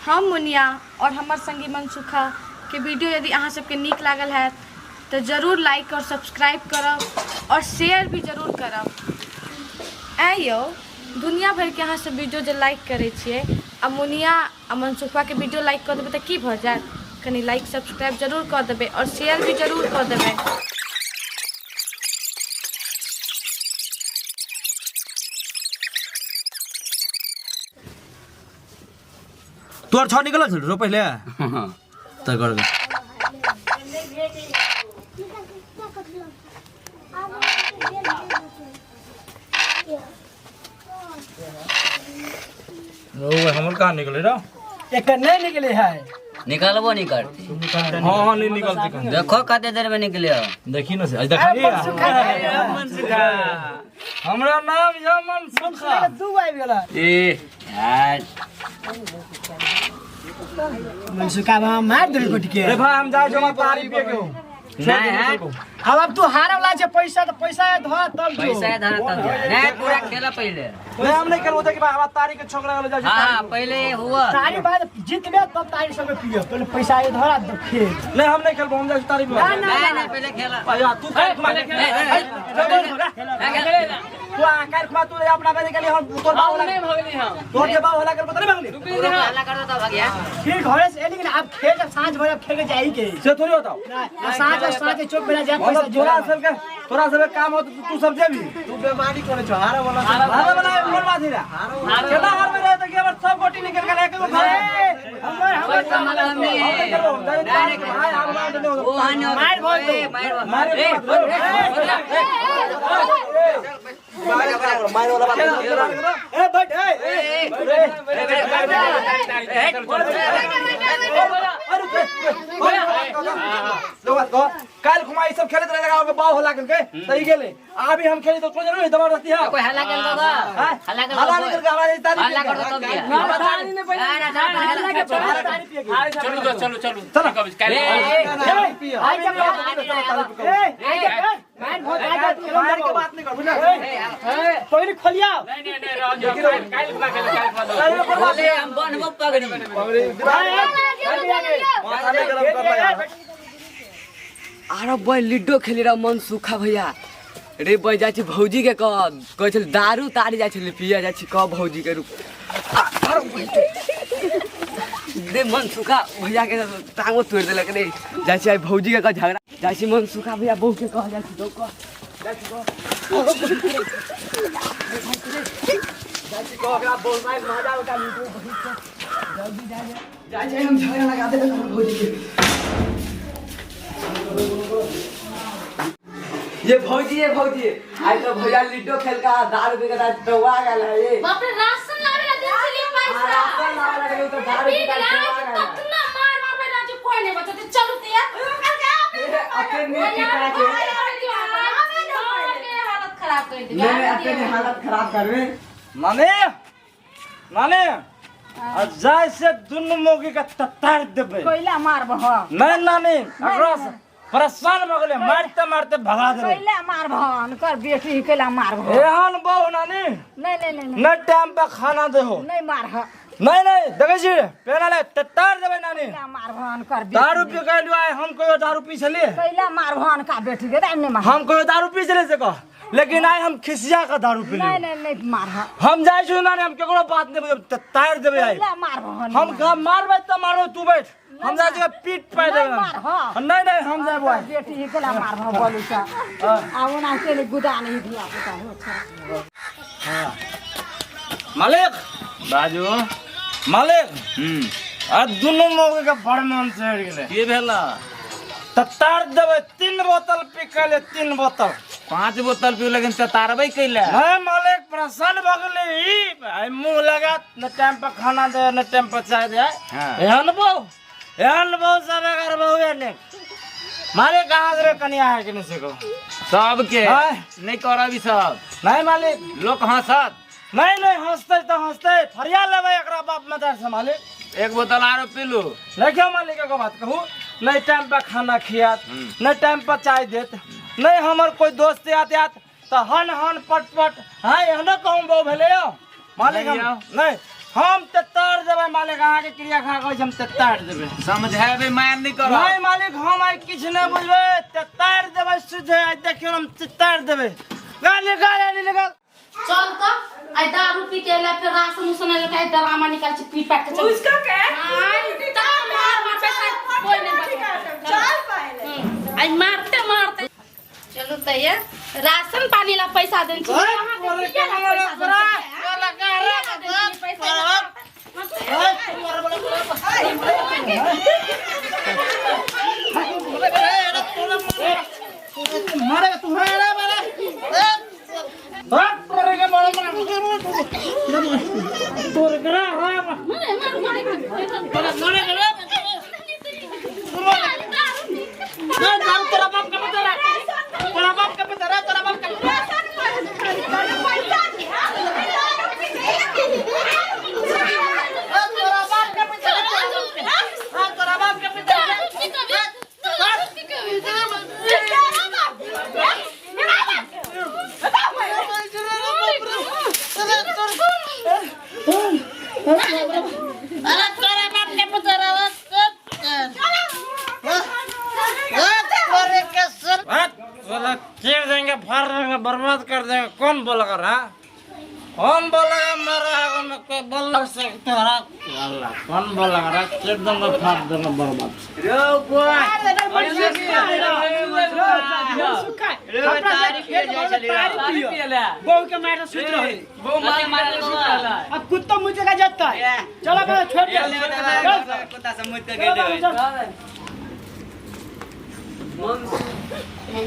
हम मुनिया और हमर संगी मनसुखा के वीडियो यदि अहाँ सबके नीक लागल हैत तऽ जरूर लाइक और सब्सक्राइब करब और शेयर भी जरूर करब। ऐं यौ, दुनिया भरिके अहाँ सब वीडियो जे लाइक करै छियै आ मुनिया आ मनसुखवाके वीडियो लाइक कऽ देबै तऽ की भऽ जायत? कनि लाइक सब्सक्राइब जरूर कऽ देबै और शेयर भी जरूर कऽ देबै। तोहर छौ निकलल छल रो पहिले तऽ कर दे। ओ हमर कहाँ निकले रो? एकर नहीं निकले है। निकालबो नहीं करती। हाँ हाँ, नहीं निकलते कहाँ। देखो कते देर में निकले हो। देखी न से आज देखली। हमरा नाम यह मनसुखा। दू आबि गेला। ए यार, मनसुखा बाबा मार देबे गोटी के। रे भाई, हम जाए जमा तारी पिए के हो। नहीं है। अब तू हारे वाला छै पैसा तऽ पैसा धर तब जो। पैसा धर तब जा। नहीं, पूरा खेला पहले। नहीं, हम नहीं करबो कि भाई हमरा तारी के छोकरा वाला जाए। हाँ, पहले हुआ। तारी बाद जीतबे तब तारी सब पियो, पहले पैसा ये धर तब खेल। नहीं, हम नहीं खेलबो, हम जाए तारी पिए। ना ना। नहीं नहीं, पहले खेला। अरे तू काहे घुमा? तू आ काहे घुमा? तू अपना बजे के लिए हम तोर बाप होला, नहीं भगली हम। तोर के बाप होला कर पता नहीं भगली। पूरा हल्ला कर दो तब भगिया। फिर घरे से एली अब खेल जब साँझ भर अब खेल के जाई के से थोड़ी बताओ। ना, साँझ और साँझ के चौक पे जाए पैसा मतलब तोरा जोड़ा। सब के तोरा सब के काम हो तो तू सब जेबी। तू बेमानी करे छो, हारे वाला। हारे वाला कोन बात है रे? केना हार में रहे तो कि हमर सब गोटी निकल गेल एक गो घर। हमर हमर पैसा मतलब नहीं हम नहीं है। करबो, हम जाए तारी के भाई, हम मार देने हो। वो हानि हो। मार भर दो। ए, मार भर। मारे ए, मत, मारे वाला बात। ए बैठ ए। ए, ए, ए, काल खुमा ई सब खेलैत रहे जगह बाव होला के त ई गेले। अभी हम खेली तो कोई जरूर जबरदस्ती है। कोई हल्ला कर दो बा। हल्ला कर हल्ला दो। निकल के हमारे तारी हल्ला कर दो तब गया। ना ना, हल्ला कर तारी पिए के। चलू तो चलू चलू कभी ए, ए, आई के ए आई के मार भर आई के मार के बात नहीं कर बुझल। पहले खोलिया। नहीं नहीं नहीं, रह जाओ, काल काल खुमा खेले, काल खुमा दो। बोले हम बनबो पगड़ी। माथा नहीं गरम कर यार। आरो बे लूडो खेली रह मन सुखा भैया रे बे जाइ छी भौजी के कह कहै छल दारू तारी जाइ छलै पिया जाइ छी कह भौजी के रुक। आरो रे मन सुखा भैया के टांगो तोड़ि देलक रे। जाइ छी आइ भौजी के कह झगड़ा जाइ छी मन सुखा भैया बहू के कह जाइ छी तो कह जाइ छी कह जाइ छी कह ओकरा बोलनाइ मजा ओकरा लूडो जल्दी जाइ जाइ छी हम झगड़ा लगा देबै भौजी के। ये भौजी, ये भौजी आई तो भैया लूडो खेल का दारू पी के टोवा गेल है ये। बाप रे, राशन लावे ला दिन से लिए पैसा। राशन लावे ला गेल तो दारू पी के टोवा गेल। कतना मार मार राजू कोई नहीं बचते। चलू तो यार अकेले पिता के हालत खराब कर दी। नहीं नहीं, अकेले हालत खराब करबे। नानी नानी आ जाय से दुनू मौगी के ततार देबै। कोइला मारबह? नहीं नानी, एकरा से परेशान भऽ गेलै, मारते मारते भगा देबै। कैला मारबह? अनकर बेटी कैला मारबह? एहन बहु नानी। नहीं नहीं नहीं नहीं। नहीं टाइम पे खाना देहो। नहीं मारह। नहीं नहीं, देखै छी पेना ले ततार देबै नानी। कैला मारबह अनकर बेटी? दारू पी के एलियो आइ। हम कहियो दारू पी छलियै? कैला मारबह अनका बेटी के? नहीं मारह। हम कहियो दारू पी छलियै से कह, लेकिन आइ हम खिसिया के दारू पी नहीं नहीं नहीं मारह। हम जाइ छी नानी, हम केकरो बात नहीं बुझब, तार देबै आइ। कैला मारबह? हम कह मारबै तऽ मारबै, तू बैठ, हम जाइ छी पीट पाइ देबै। नहीं नहीं, हम जाबो आइ। बेटी कैला मारबह बोलू त आ ओना के गुदा नहीं धिया पुता हो छ। मालिक बाजू। मालिक, आ दुनू मौगी के बड़ मन चढ़ि गेलै। की भेला? तऽ तार देबै। 3 बोतल पी के, 3 बोतल। 5 बोतल पी लेकिन तारबै कैला? नहीं मालिक, परेशान भऽ गेलै ई। आइ मुँह लगात न टाइम पर खाना दे न टाइम पर चाय दे। एहन बहु, एहन बहु सब एकर बहु ने मालिक। कहाँ से कनिया है कि नहीं से कहू? सबके हाँ। नहीं करब ई सब। नहीं मालिक, लोक हंसत। नहीं नहीं, हंसते तऽ हंसते, फरिया लेबै एकरा बाप मदार से मालिक। एक बोतल आरो पीलू। देखियौ मालिक, एगो बात कहू, नहीं टाइम पर खाना खियात नहीं टाइम पर चाय देत, नहीं हमर कोई दोस्त आत आत तऽ हन हन पट पट। हाँ, एहनो कहूँ बहु भेलै यौ मालिक। हम नहीं हम ते तार देबै मालिक, अहाँके क्रिया खा कहै छी, हम ते तार देबै। समझेबै मार नहीं करब। नहीं मालिक, हम आइ किछु नहि बुझबै, ते तार देबै सीधे। आइ देखियौ, हम ते तार देबै। गाल निकाल, निकाल। चल त आइ दारू पी के एला, फिर राशन उसन एला, आइ ड्रामा निकाल छी, पीट पाट के चल। उसका के आइ तार मार मार पैसा कोई नहीं बचाता। चल पहले। आइ मारते मारते चलू त ये राशन पानी ला पैसा देन छी, अहाँ के पिए ला पैसा देन छी, पिए ला देन छी पैसा। मारे तू है रे मारे। हट तोरे के मारे मारे तोरे के रे मारे मार मारे। तोरे मारे के रे। दारू तोरा बाप के पता रे, तोरा बाप के पता रे, तोरा बाप के। तोरा बाप के पता रे, तोरा बाप के पता रे। हट, साला चीर देंगे, फाड़ देंगे, बर्बाद कर देंगे। कौन बोलेगा रा? कौन बोलेगा मेरा आगे में कोई बोल नहीं सकता रा। अल्लाह, कौन बोलेगा रा? चीर दूंगा, फाड़ दूंगा, बर्बाद। बहू के मारे सुत रहे, अब कुत्ता मुझे का जाता है। चलो बे, छोड़ दे। कुत्ता से मुझ के चल। गेल।